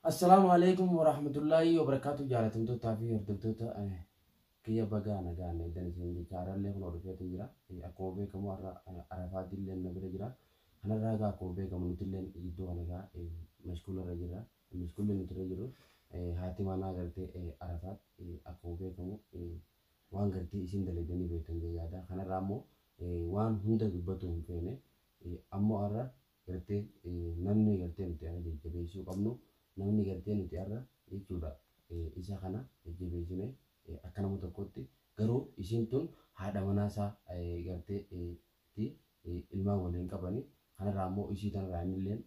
Assalaamu alaikum warahmatullaahi wabarakaatu. Jaalatamtootaa fi hordoftoota kiyya, bagaa nagaan eegdan isin jecha har'allee kun dhufeetu jira. Akkuma beekamu har'a Arafaatillee na bira jira. Kanarraa egaa akkuma beekamu nutillee iddoo kana egaa mashkuula irra jirra. Mashkuulli nuti irra jirru haati manaa gartee Arafaat akkuma beekamu waan gartee isin dalaydanii beektan jee yaada. Kanarraa immoo waan hunda dubbatu hin feene. Ammoo har'a gartee namni gartee nuti har'a jajjabeessuu qabnu, namni gartee nuti har'a jechuudha isa kana jajjabeessine akka nama tokkotti, garuu isiin tun haadha manaasaa gartee ti, ilmaan waliin qabani. Kanarraa immoo isii tanarraa innilleen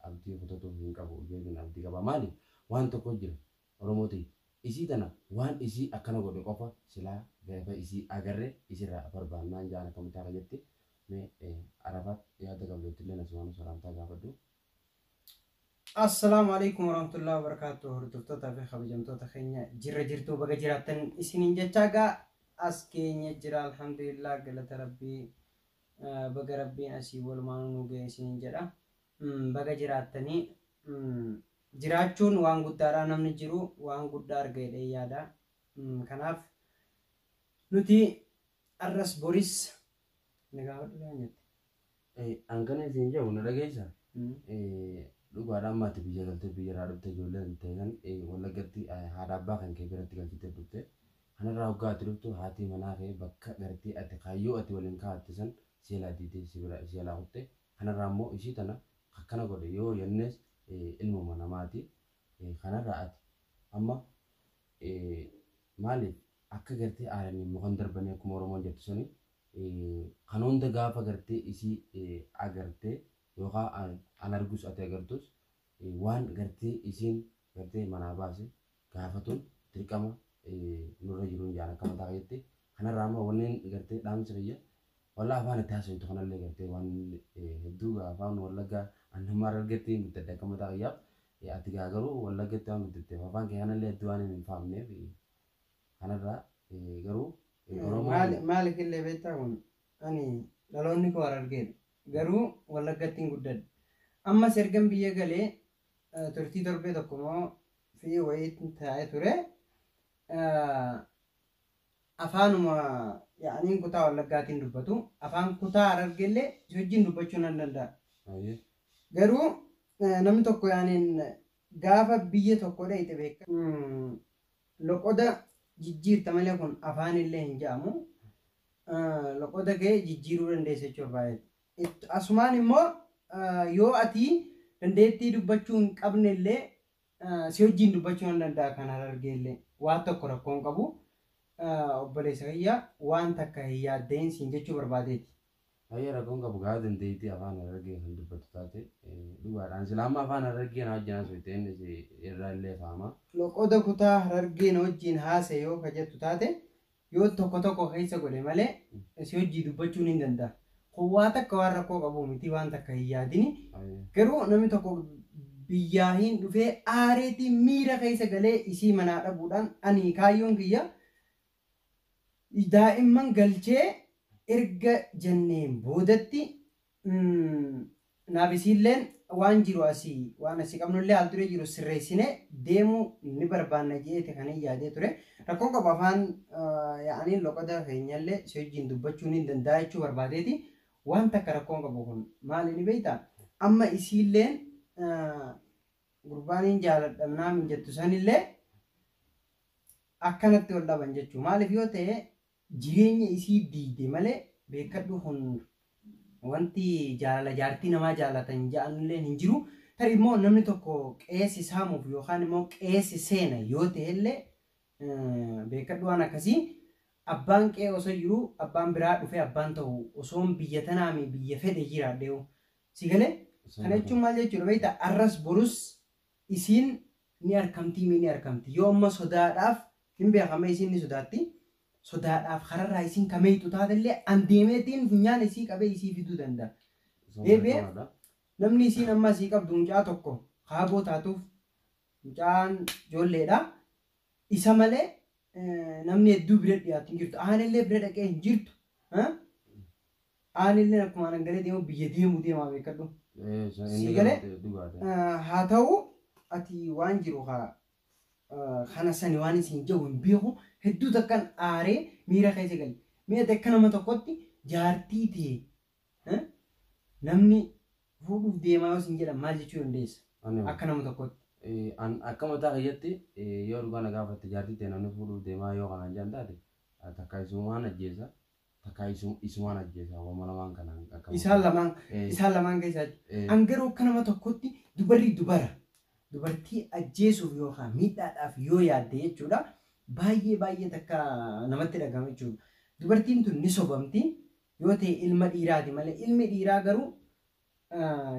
abdii kutatuu hin qabu jeetiin abdii qaba. Maali, waan tokko jira, Oromooti, isii tana waan isii akkana godhe qofa silaa gaafa isii agarre isirraa barbaannaan jaan akka mataa kiyyatti. Mee Arafaat, yaada qabdu illee asumaanuu salaamtaa gaafadhu. Assalaamu alaikum warahmatullahi wabarakatuh. Hordoftoota fi kabajamtoota keenya, jirra jirtuu, baga jiraattan isiniin jechaa gaa as keenya jira. Alhamdulillah, galata Rabbii, baga Rabbiin asii walumaanuu nu ga'e isiniin jedha. Baga jiraattanii. Jiraachuun waan guddaadha, namni jiru waan guddaa arga jedhee yaada. Kanaaf nuti arras boris na gaafadhu waan jette. An kana isin jedhu na dhageessa. Dhugaadhaan amma ati biyya galtee biyya irraa dhufte, ijoolleen ta'e kan Wallaggatti haadha abbaa kan kee biratti galchitee dhufte. Kanarraa hoggaa ati dhuftu haati manaa kee bakka gartee ati kaayyoo ati waliin kaa'atte san seelaa diidee si bira seelaa kutte. Kanarraa immoo isii tana akkana godhe yoo jennes ilmuma namaati. Kanarraa ati amma maaliif akka gartee aaranii mukan darbanii akkuma Oromoon jettu sani, kan hunda gaafa gartee isii agartee yookaan an argus ati agartus, waan gartee isiin gartee manaa baase gaafatuun dirqama nurra jiruun jaan akka mataa kiyyatti. Kanarraa amma wanneen gartee dhaamsi kiyya, wallaa afaan itti haasoftu kanallee gartee waan hedduu afaan Wallaggaa annammaa Harargetti hin guddadhe akka mataa kiyyaaf. Ati gaa garuu Wallaggatti waan guddatteef afaan kee kanallee hedduu waan hin fahamneef, kanarraa garuu Oromoo Maaliif illee beektaa, kun ani dhaloonni koo Harargeedha. Garuu Wallaggattiin guddadhe. Ammas ergan biyya galee turtii torbee tokko moo fi wayii taa'ee ture. Afaanuma yaa'aniin kutaa Wallaggaatiin dubbatu. Afaan kutaa Harargeellee si wajjin dubbachuu nan danda'a. Garuu namni tokko yaaniin gaafa biyya tokko dhayite beeka. Loqoda jijjiirta malee kun afaan illee hin jedhamu. Loqoda kee jijjiiruu dandeessa jechuudha baay'ee. Asumaan immoo yoo ati dandeettii dubbachuu hin qabne illee si wajjin dubbachuu nan danda'a kan Harargee illee. Waan tokko rakkoo hin qabu. Obboleessa kiyya, waan takka hin yaaddeen siin jechuu barbaadeeti. Baay'ee rakkoon qabu gaa dandeettii afaan Harargee kan dubbatu taate dhugaadhaan sila amma afaan Harargee na wajjin haasofte inni irraa illee fahama. Loqoda kutaa Harargee na wajjin haase yoo ka jettu taate, yoo tokko tokko keessa godhe malee si wajjii dubbachuun hin danda'a. Kun waa takka waan rakkoo qabu miti, waan takka hin yaadini. Garuu namni tokko biyyaa hin dhufee aareetii miira keessa galee isii manaa dhabuudhaan, ani kaayyoon kiyya daa'imman galchee erga jenneen boodatti naaf isiilleen waan jiru asii waan asii qabnullee haal duree jiru sirreessine deemuu ni barbaanna jeete kan hin yaadee ture. Rakkoon qabu, afaan yaa'anii loqoda keenyallee si wajjin dubbachuu ni danda'a jechuu barbaadeeti. Waan takka rakkoon qabu kun maali ni beektaa? Amma isiilleen gurbaaniin jaaladha naamin jettu sanillee akkanatti wal dhaban jechuu. Maaliif yoo ta'e, jireenya isii diigde malee beekadhu, kun wanti jaalala jaartii namaa jaalatan ja'anillee hin jiru. Tarii immoo namni tokko qeessi saamuuf yookaan immoo qeessi seena yoo ta'ellee, beekadhu, waan akkasii abbaan qe'ee osoo jiru abbaan biraa dhufee abbaan ta'u osoon biyya tanaami biyya fedhe jiraadheewu. Si galee? Kana jechuun maal jechuudha beektaa? Arras borus isiin ni arkamtii mi ni arkamti. Yoo amma sodaadhaaf hin beekama, isiin ni sodaatti. Sodaadhaaf kararraa isiin kameeytu taatellee an deemeetiin funyaan isii qabee isii fiduu danda'a. Deebi'ee namni isiin amma asii qabdu mucaa tokko kaaboo taatuuf, mucaan ijoolleedha. Isa malee namni hedduu bira dhiyaatu hin jirtu. Aanillee bira dhaqee hin jirtu. Aanillee akkuma anan galee deemu biyya deemu deemaa beekadhu. Si galee? Haa ta'u. Ati waan jiru haa kana sani waan isin jiru hin beeku hedduu takkan aaree miira keessa gale. Mi'a akka nama tokkotti jaartii ta'e namni fuudhuuf deemaa yoo isin jedhan maal jechuu dandeessa? Akka nama tokkotti. Akka mataa kiyyatti yoo dhugaa na gaafatte jaartii ta'e namni fuudhuuf deemaa yoo kanaan jedhan taate takka isumaan ajjeesa takka isumaan ajjeesa waan lamaan kanaan. Isaan lamaan keessaati. An garuu akka nama tokkotti dubarri dubara. Dubartii ajjeesuuf yookaan miidhaadhaaf yoo yaadde jechuudha baay'ee baay'ee takka namatti dhagahama jechuudha. Dubartiin tun ni sobamti yoo ta'e ilma dhiiraati malee ilmi dhiiraa garuu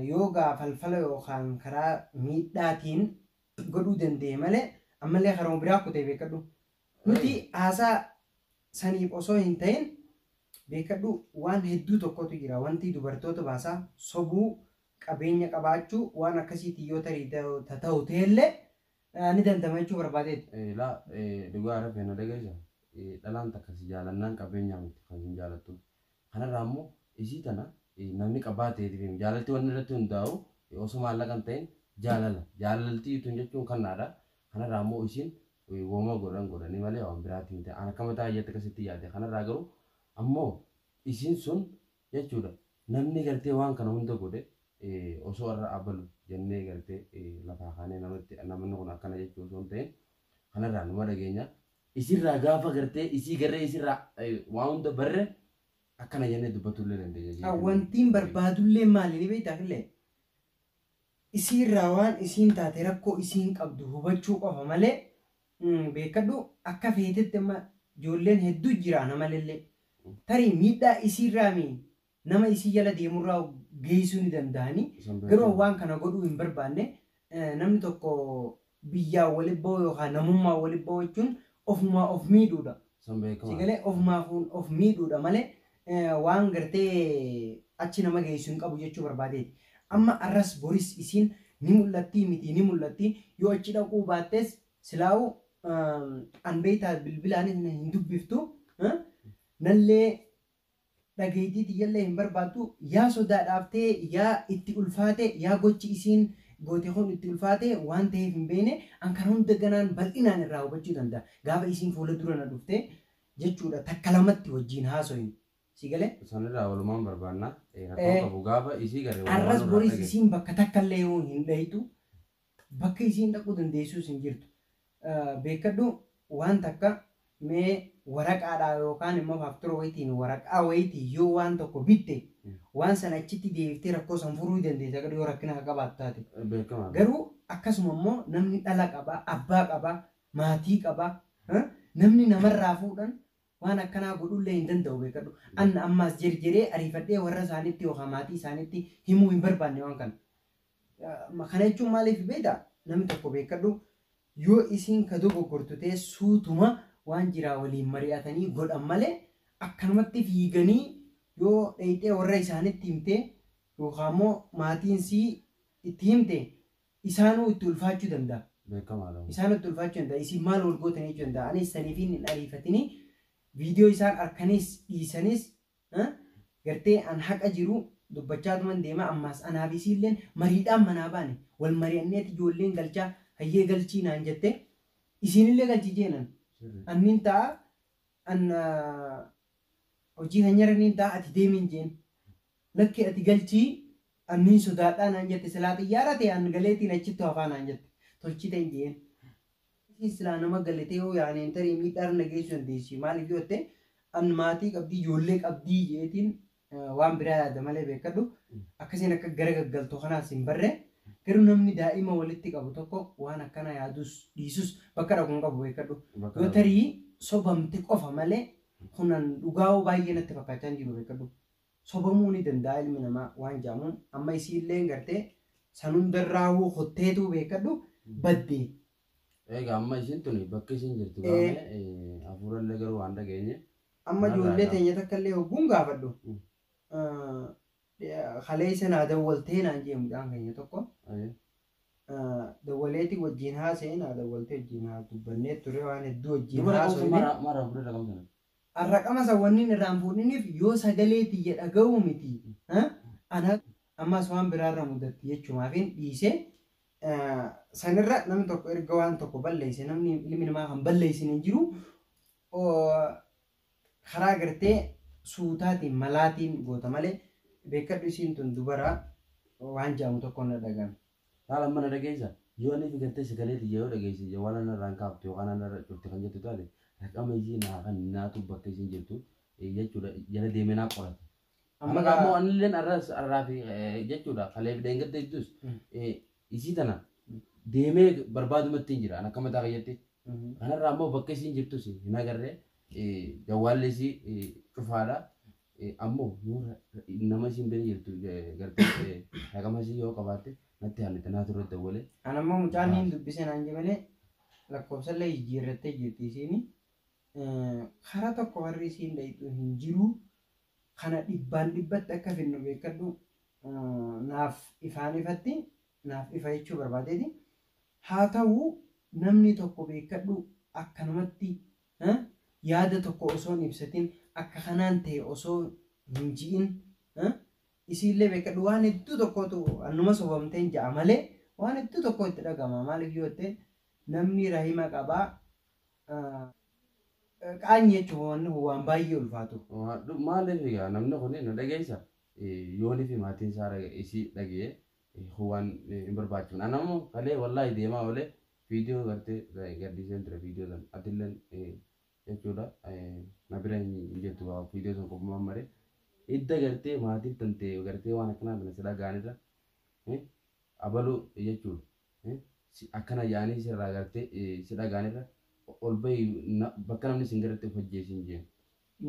yoo falfala yookaan karaa miidhaatiin godhuu danda'e malee ammallee karaa biraa kutee beekadhu. Nuti haasaa saniif osoo hin ta'in beekadhu waan hedduu tokkotu jira wanti dubartoota baasaa sobuu. Qabeenya qabaachuu waan akkasiitti yoo tarii ta'u ta'ellee ni dandama jechuu barbaadeeti. Laa dhugaa rafee na dhageessa dhalaan takka si jaalannaan qabeenyaa miti kan hin jaalattu. Kanarraa immoo isii tana namni qabaateetiif jaalalti wanni irratti hundaa'u osoo maallaqa hin ta'in jaalala. Jaalaltii tun jechuun kannaadha. Kanarraa immoo isiin wooma godhan godhanii malee waan biraatti hin ta'e. An akka mataa iyyatti akkasitti yaade. Kanarraa garuu ammoo isiin sun jechuudha namni gartee waan kana hunda godhe osoo irra abalu jennee gartee lafaa kaanee namatti namni kun akkana jechuu osoo hin ta'in kanarraa numa dhageenya. Isirraa gaafa gartee isii garee isirraa waan hunda barre akkana jennee dubbatullee dandeenya. Wantiin barbaadullee maali ni beektaa illee isiirraa waan isiin taate rakkoo isiin qabdu hubachuu qofa malee beekadhu akka feetetti amma ijoolleen hedduu jira namallee tarii miidhaa isiirraa nama isii jala deemurraa geessuu ni danda'anii garuu waan kana godhuu hin barbaanne namni tokko biyyaa walitti ba'uu yookaan namummaa walitti ba'uu jechuun ofumaa of miidhuudha. Sigalee ofumaa of miidhuudha malee waan gartee achi nama geessuu hin qabu jechuu barbaadeeti. Amma arras boris isiin ni mul'atti miti ni mul'atti yoo achi dhaquu baattes silaa'u an beektaa bilbilaanis hin dubbiftu nallee dhageettii tiyyallee hin barbaaddu yaa sodaadhaaf ta'e yaa itti ulfaate yaa gochi isiin goote kun itti ulfaate waan ta'eef hin beekne an kana hunda ganaan bal'inaan irraa hubachuu danda'a. Gaafa isiin fuula dura na dhufte jechuudha takka lamatti wajjin haasoyin. Si galee? Sanirraa walumaan barbaanna. Rakkoo qabu gaafa isii garee. Arras boris isiin bakka takka illee yoo hin dhahitu bakka isiin dhaquu dandeessuus hin jirtu. Beekadhu waan takka mee waraqaadhaa yookaan immoo faaktora wayitiin waraqaa wayitiin yoo waan tokko bitte waan sana achitti deebiftee rakkoo san furuu dandeessa garuu yoo rakkina qabaattu taate. Garuu akkasuma immoo namni dhala qaba, abbaa qaba, maatii qaba, namni namarraa fuudhan waan akkanaa godhullee hin danda'u beekadhu. Anna ammaas jerjeree ariifadhee warra isaaniitti yookaan maatii isaaniitti himuu hin barbaanne waan kana. Kana jechuun maaliif beektaa? Namni tokko beekadhu yoo isiin ka dogoggortu ta'e suutuma waan jiraa waliin mari'atanii godhan malee akkanumatti fiiganii yoo dheeyxee warra isaanitti himte yookaan immoo maatiin sii itti himte isaanuu itti ulfaachuu danda'a. Isaanuu itti ulfaachuu danda'a. Isin maal wal gootanii jechuu danda'a. Anis saniif hin ariifatini viidiyoo isaan harkanis dhiisanis gartee an haqa jiru dubbachaa tuman deema ammaas anaaf isiilleen mariidhaan manaa baane wal mari'anneeti ijoolleen galchaa hayyee galchii naan jette isiinillee galchii jeenan. Annin ta'a an hojii kan nyaraniin ta'a ati deemin jeen lakki ati galchii annin sodaadhaa naan jette silaa xiyyaara ta'e an galeetiin achitti hafaa naan jette tolchii ta'in jeen. Silaa nama galatee yoo yaaneen tarii miidhaan na geessuu dandeessi maaliif yoo ta'e an maatii qabdii ijoollee qabdii jeetiin waan biraa yaada malee beekadhu akkasiin akka gara gaggaltoo kanaas hin barre garuu namni daa'ima walitti qabu tokko waan akkana yaadus dhiisus bakka dhaquun qabu beekadhu. Yoo tarii sobamte qofa malee kunan dhugaa'uu baay'ee natti fakkaachaa hin jiru beekadhu. Sobamuu ni danda'a ilmi namaa waan jedhamuun amma isiillee gartee sanundarraawuu kotteetuu beekadhu baddee. Egaa amma isiin tuni bakka isiin jirtu gaame hafuurallee garuu waan dhageenye. Amma ijoollee teenya takka illee hogguun gaafadhu. Kaleessa naa dawwaltee naan jee mucaan keenya tokko. Dawwaleeti wajjin haasa'e naa dawwaltee wajjin haa dubbannee ture waan hedduu wajjin haasa'e. Arraqama san wanni irraan fuudhiniif yoo sagalee tiyya dhaga'uu miti. Ana ammas waan biraarra mudatti jechumaafin dhiisee Sanirra namni tokko erga waan tokko balleesse namni ilmi namaa kan balleessine hin jiru karaa gartee suutaatiin malaatiin goota malee beekadhu isiin tun dubara waan jedhamu tokko na dhagame. Haala amma na dhageessa yoo ani fi gartee sagalee tiyya yoo dhageesse waan ana irraan kaaftu yookaan ana irra cufte kan jettu taate raqama isii naa kan naatu bakka isiin jirtu jechuudha jala deemee naa qorata. Amma ammoo anilleen arraa fi jechuudha kalee fi dheengadda jirtus isii tana deemee barbaadumatti hin jira akka mataa kiyyatti. Kanarraa ammoo bakka isiin jirtus hin agarree jawwaalli isii cufaadha. Ammoo yoo nama isiin bira jirtu gartee raqama isii yoo qabaatte natti haalli naatu irratti dawwalee. An ammoo mucaan niin dubbise naan jee malee lakkoofsallee jijjiirrattee jirti isiin. Karaa tokko warri isiin dhayitu hin jiru. Kana dhibbaan dhibbatti akka finnu beekadhu naaf ifaan ifatti naaf ifa jechuu barbaadeeti. Haa ta'u namni tokko beekadhu akkanumatti yaada tokko osoo hin ibsatin akka kanaan ta'e osoo hin ji'in isiillee beekadhu waan hedduu tokkotu annuma sobamteen ja'a malee waan hedduu tokko itti dhagama. Maaliif yoo ta'e namni rahima qabaa qaanyi jechuun wanni waan baay'ee ulfaatu. Maaliif egaa namni kun na dhageessa yoonii fi maatiin isaa isii dhagee waan hin barbaachifne. Ana ammoo kalee wallaahi deemaa oolee viidiyoo gartee gadhiiseen ture viidiyoo sana atilleen jechuudha na bira hin jirtu viidiyoo sana qophumaan maree idda gartee maatiif tantee gartee waan akkanaa kana si dhaga'anirra abaluu jechuudha akkana yaa'anii sirraa gartee si dhaga'anirra ol bahi bakka namni sin gartee of ajjeesin jeen.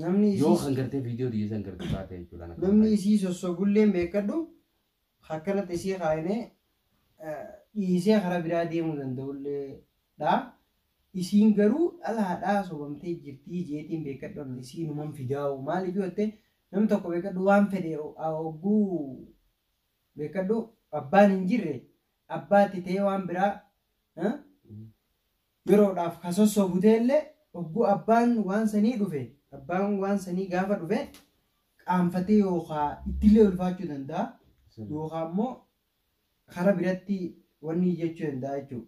Namni Yoo kan gartee viidiyoo biyya san gartee taate jechuudha. Namni isii sossobulleen beekadhu akkanatti isii kaayinee dhiisee karaa biraa deemuu danda'ullee dha. Isiin garuu dhalaadhaa sobamtee jirtii jeetiin beekadhu isiin numan fidaa'u maaliif yoo ta'e namni tokko beekadhu waan fedhe hogguu beekadhu abbaan hin jirre abbaatti ta'ee waan biraa yeroodhaaf ka sossobu ta'ellee hogguu abbaan waan sanii dhufe abbaan waan sanii gaafa dhufe qaanfatee yookaan ittillee ulfaachuu danda'a yookaan immoo karaa biratti wanni jechuu danda'a jechuudha.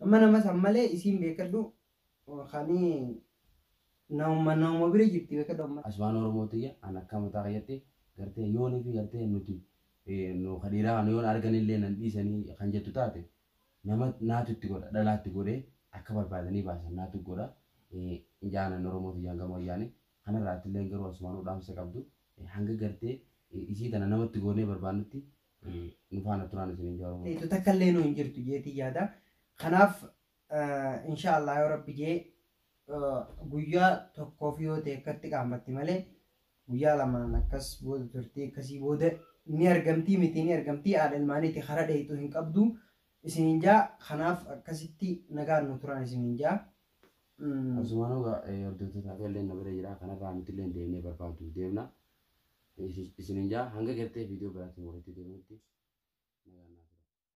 Amma nama san malee isiin beekadhu kanii nama bira jirti beekadhu amma. Asmaan Oromoo tiyya an akka mataa kiyyatti gartee yoonii fi gartee nuti nu kadhiiraa kan yoon arganillee nan dhiisanii kan jettu taate nama naatu itti godha dhalaatti godhee akka barbaadanii baasan naatu godha. Jaanan Oromoo tiyyaan gama wayyaanii kanarraa illee garuu asumaanuu dhaamsa qabdu hanga gartee isii tana namatti goonee barbaannutti nu faana turaan isiniin jaa Oromoo. Itu takka illee nu hin jirtu jeetii yaada. Kanaaf inshaallah yoo rabbi jee guyyaa tokkoof yoo ta'e akkatti qaamatti malee guyyaa lamaan akkas booda turtii akkasii booda ni argamtii miti ni argamtii haadha ilmaaniiti karaa dheeytuu hin qabdu isiniin jaa. Kanaaf akkasitti nagaan nu turan isiniin jaa. Asumaanuu hordoftoota fi illee na bira jira kanarraa nuti illee deemnee barbaadu deemna. Isiniin jaa hanga gartee viidiyoo biraatiin walitti deemnutti nagaan.